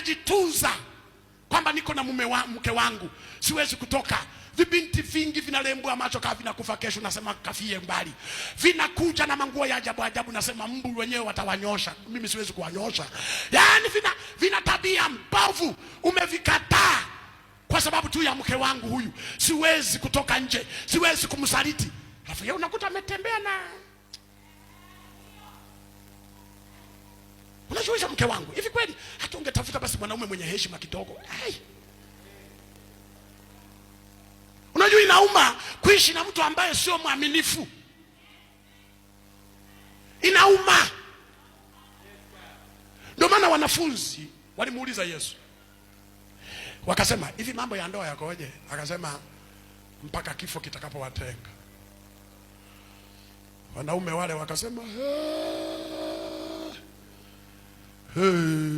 Unajitunza kwamba niko na mume wa, mke wangu siwezi kutoka. Vibinti vingi vinalembwa macho kama vinakufa kesho, nasema kafie mbali. Vinakuja na manguo ya ajabu ajabu, nasema mbu wenyewe watawanyosha, mimi siwezi kuwanyosha. Yaani vina tabia mbovu, umevikataa kwa sababu tu ya mke wangu huyu, siwezi kutoka nje, siwezi kumsaliti. Alafu yeye unakuta ametembea na unajiuliza, mke wangu hivi kweli, hata ungetafuta basi mwanaume mwenye heshima kidogo. Hey. Unajua inauma kuishi na mtu ambaye sio mwaminifu, inauma. Ndio maana wanafunzi walimuuliza Yesu wakasema, hivi mambo ya ndoa yakoje? Akasema mpaka kifo kitakapowatenga. Wanaume wale wakasema hey, hey.